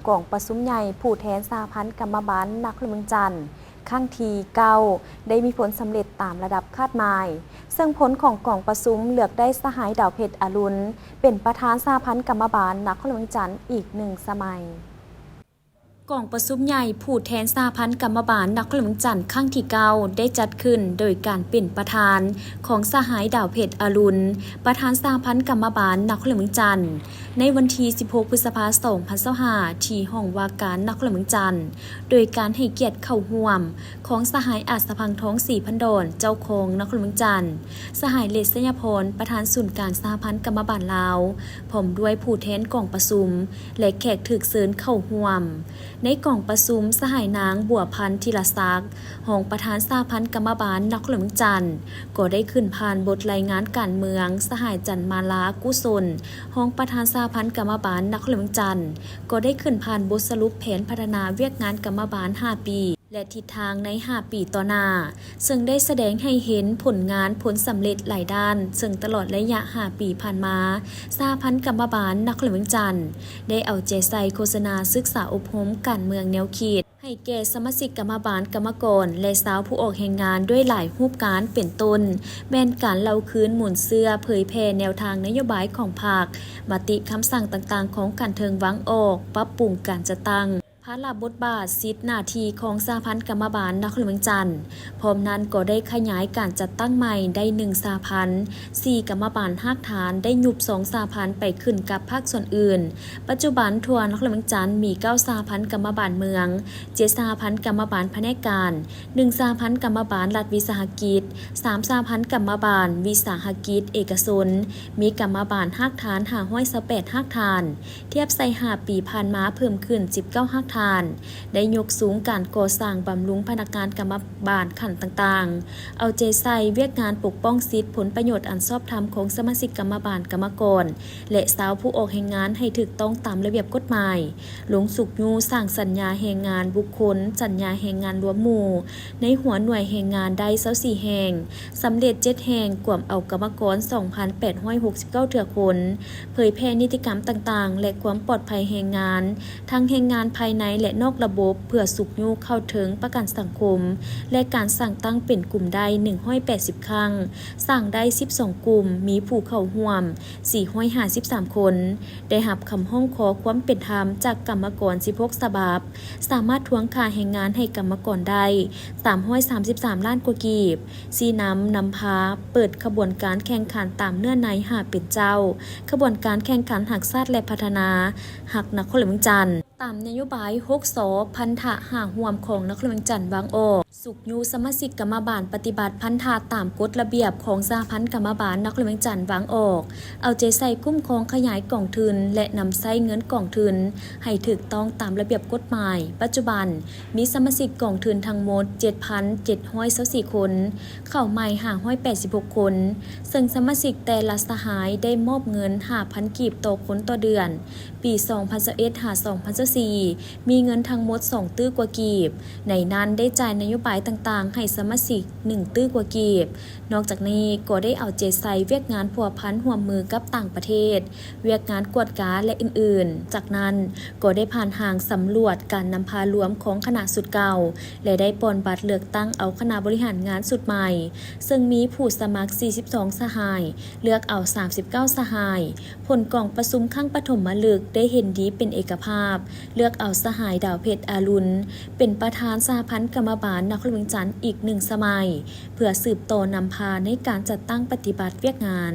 ກອງປະຊຸມໃຫຍ່ຜູ້ແທນສະຫະພັນກຳມະບານນະຄອນຫຼວງວຽງຈັນ ຄັ້ງທີເກົ້າ ໄດ້ມີຜົນສຳເລັດຕາມລະດັບຄາດໝາຍ, ເຊິ່ງຜົນຂອງກອງປະຊຸມເລືອກໄດ້ສະຫາຍ ດາວເພັດ ອາລຸນ ເປັນປະທານສະຫະພັນກຳມະບານນະຄອນຫຼວງວຽງຈັນອີກໜຶ່ງສະໄໝ. ກອງປະຊຸມໃຫຍ່ຜູ້ແທນສະຫະພັນກຳມະບານນະຄອນຫຼວງວຽງຈັນຄັ້ງທີເກົ້າ ໄດ້ຈັດຂຶ້ນໂດຍການເປັນປະທານຂອງສະຫາຍ ດາວເພັດ ອາລຸນ ປະທານສະຫະພັນກຳມະບານນະຄອນຫຼວງວຽງຈັນ ໃນວັນທີສິບຫົກ ພຶດສະພາ ສອງພັນຊາວຫ້າ ທີ່ຫ້ອງວ່າການນະຄອນຫຼວງວຽງຈັນ ໂດຍການໃຫ້ກຽດເຂົ້າຮ່ວມຂອງສະຫາຍ ອາດສະພັງທອງ ສີພັນດອນ ເຈົ້າຄອງນະຄອນຫຼວງວຽງຈັນ, ສະຫາຍ ເລດ ໄຊຍະພອນ ປະທານສູນກາງສະຫະພັນກຳມະບານລາວ, ພ້ອມດ້ວຍຜູ້ແທນກອງປະຊຸມ ແລະ ແຂກຖືກເຊີນເຂົ້າຮ່ວມ. ໃນກອງປະຊຸມ, ສະຫາຍ ນາງ ບົວພັນ ທີລະສັກ ຮອງປະທານສະຫະພັນກຳມະບານນະຄອນຫຼວງວຽງຈັນ ກໍໄດ້ຂຶ້ນຜ່ານບົດລາຍງານການເມືອງ, ສະຫາຍ ຈັນມາລາ ກຸສົນ ຮອງປະທານສະຫະພັນກຳມະບານນະຄອນຫຼວງວຽງຈັນ ກໍໄດ້ຂຶ້ນຜ່ານບົດສະຫຼຸບແຜນພັດທະນາວຽກງານກຳມະບານຫ້າປີ ແລະ ທິດທາງໃນຫ້າປີຕໍ່ໜ້າ, ເຊິ່ງໄດ້ສະແດງໃຫ້ເຫັນຜົນງານ, ຜົນສຳເລັດຫຼາຍດ້ານ, ເຊິ່ງຕະຫຼອດໄລຍະຫ້າປີຜ່ານມາ, ສະຫະພັນກຳມະບານນະຄອນຫຼວງວຽງຈັນ ໄດ້ເອົາໃຈໃສ່ໂຄສະນາສຶກສາອົບຮົມການເມືອງແນວຄິດ ໃຫ້ແກ່ສະມາຊິກກຳມະບານ, ກຳມະກອນ ແລະ ຊາວຜູ້ອອກແຮງງານດ້ວຍຫຼາຍຮູບການ ເປັນຕົ້ນ ແມ່ນການເລົ່າຄືນໝູນເຊື້ອ, ເຜີຍແຜ່ແນວທາງນະໂຍບາຍຂອງພັກ, ມະຕິຄຳສັ່ງຕ່າງໆຂອງຂັ້ນເທິງວາງອອກ, ປັບປຸງການຈັດຕັ້ງ ພາລະບົດບາດ, ສິດໜ້າທີ່ຂອງສະຫະພັນກຳມະບານນະຄອນຫຼວງວຽງຈັນ. ພ້ອມນັ້ນກໍໄດ້ຂະຫຍາຍການຈັດຕັ້ງໃໝ່ໄດ້ໜຶ່ງສະຫະພັນ, ສີ່ກຳມະບານຮາກຖານ, ໄດ້ຍຸບສອງສະຫະພັນໄປຂຶ້ນກັບພາກສ່ວນອື່ນ. ປັດຈຸບັນທົ່ວນະຄອນຫຼວງວຽງຈັນມີເກົ້າສະຫະພັນກຳມະບານເມືອງ, ເຈັດສະຫະພັນກຳມະບານພະແນກການ, ໜຶ່ງສະຫະພັນກຳມະບານລັດວິສາຫະກິດ, ສາມສະຫະພັນກຳມະບານວິສາຫະກິດເອກະຊົນ, ມີກຳມະບານຮາກຖານຫ້າຮ້ອຍຊາວແປດຮາກຖານ, ທຽບໃສ່ຫ້າປີຜ່ານມາເພີ່ມຂຶ້ນສິບເກົ້າຮາກຖານ, ໄດ້ຍົກສູງການກໍ່ສ້າງບຳລຸງພະນັກງານກຳມະບານຂັ້ນຕ່າງໆ, ເອົາໃຈໃສ່ວຽກງານປົກປ້ອງສິດຜົນປະໂຫຍດອັນຊອບທຳຂອງສະມາຊິກກຳມະບານ, ກຳມະກອນ ແລະ ຊາວຜູ້ອອກແຮງງານໃຫ້ຖືກຕ້ອງຕາມລະບຽບກົດໝາຍ, ລົງຊຸກຍູ້ສ້າງສັນຍາແຮງງານບຸກຄົນ, ສັນຍາແຮງງານລວມໝູ່ ໃນຫົວໜ່ວຍແຮງງານໄດ້ຊາວສີ່ແຫ່ງ, ສຳເລັດເຈັດແຫ່ງ, ກວມເອົາກຳມະກອນສອງພັນແປດຮ້ອຍຫົກສິບເກົ້າເທື່ອຄົນ, ເຜີຍແຜ່ນິຕິກຳຕ່າງໆ ແລະ ຄວາມປອດໄພແຮງງານ ທັງແຮງງານພາຍໃນ ແລະ ນອກລະບົບ ເພື່ອຊຸກຍູ້ເຂົ້າເຖິງປະກັນສັງຄົມ ແລະ ການສ້າງຕັ້ງເປັນກຸ່ມໄດ້ໜຶ່ງຮ້ອຍແປດສິບຄັ້ງ, ສ້າງໄດ້ສິບສອງກຸ່ມ, ມີຜູ້ເຂົ້າຮ່ວມສີ່ຮ້ອຍຫ້າສິບສາມຄົນ, ໄດ້ຮັບຄຳຮ້ອງຂໍຄວາມເປັນທຳຈາກກຳມະກອນສິບຫົກສະບັບ, ສາມາດທວງຄ່າແຮງງານໃຫ້ກຳມະກອນໄດ້ສາມຮ້ອຍສາມສິບສາມລ້ານກວ່າກີບ, ຊີ້ນຳນຳພາເປີດຂະບວນການແຂ່ງຂັນຕາມເນື້ອໃນຫາເປັນເຈົ້າ, ຂະບວນການແຂ່ງຂັນຮັກຊາດ ແລະ ພັດທະນາຮັກນະຄອນຫຼວງວຽງຈັນ ຕາມນະໂຍບາຍຫົກ ສ ພັນທະຫ້າຮ່ວມຂອງນະຄອນຫຼວງວຽງຈັນວາງອອກ, ຊຸກຍູ້ສະມາຊິກກຳມະບານປະຕິບັດພັນທະຕາມກົດລະບຽບຂອງສະຫະພັນກຳມະບານນະຄອນຫຼວງວຽງຈັນວາງອອກ, ເອົາໃຈໃສ່ຄຸ້ມຄອງຂະຫຍາຍກອງທຶນ ແລະ ນຳໃຊ້ເງິນກອງທຶນໃຫ້ຖືກຕ້ອງຕາມລະບຽບກົດໝາຍ. ປັດຈຸບັນ ມີສະມາຊິກກອງທຶນທັງໝົດເຈັດພັນເຈັດຮ້ອຍຊາວສີ່ຄົນ, ເຂົ້າໃໝ່ຫ້າຮ້ອຍແປດສິບຫົກຄົນ, ເຊິ່ງສະມາຊິກແຕ່ລະສະຫາຍໄດ້ມອບເງິນຫ້າພັນກີບຕໍ່ຄົນຕໍ່ເດືອນ. ປີສອງພັນຊາວເອັດ ຫາ ສອງພັນຊາວສີ່ ມີເງິນທັງໝົດສອງຕື້ກວ່າກີບ, ໃນນັ້ນໄດ້ຈ່າຍນະໂຍບາຍຕ່າງໆໃຫ້ສະມາຊິກໜຶ່ງຕື້ກວ່າກີບ. ນອກຈາກນີ້ກໍໄດ້ເອົາໃຈໃສ່ວຽກງານພົວພັນຮ່ວມມືກັບຕ່າງປະເທດ, ວຽກງານກວດກາ ແລະ ອື່ນໆ. ຈາກນັ້ນກໍໄດ້ຜ່ານຮ່າງສຳຫຼວດການນຳພາລວມຂອງຄະນະຊຸດເກົ່າ ແລະ ໄດ້ປ່ອນບັດເລືອກຕັ້ງເອົາຄະນະບໍລິຫານງານຊຸດໃໝ່, ເຊິ່ງມີຜູ້ສະໝັກສີ່ສິບສອງສະຫາຍ, ເລືອກເອົາສາມສິບເກົ້າສະຫາຍ. ຜົນກອງປະຊຸມຄັ້ງປະຖົມມະລຶກໄດ້ເຫັນດີເປັນເອກະພາບ, ເລືອກເອົາສະຫາຍ ດາວເພັດ ອາລຸນ ເປັນປະທານສະຫະພັນກຳມະບານນະຄອນຫຼວງວຽງຈັນອີກໜຶ່ງສະໄໝ, ເພື່ອສືບຕໍ່ນຳພາໃນການຈັດຕັ້ງປະຕິບັດວຽກງານ.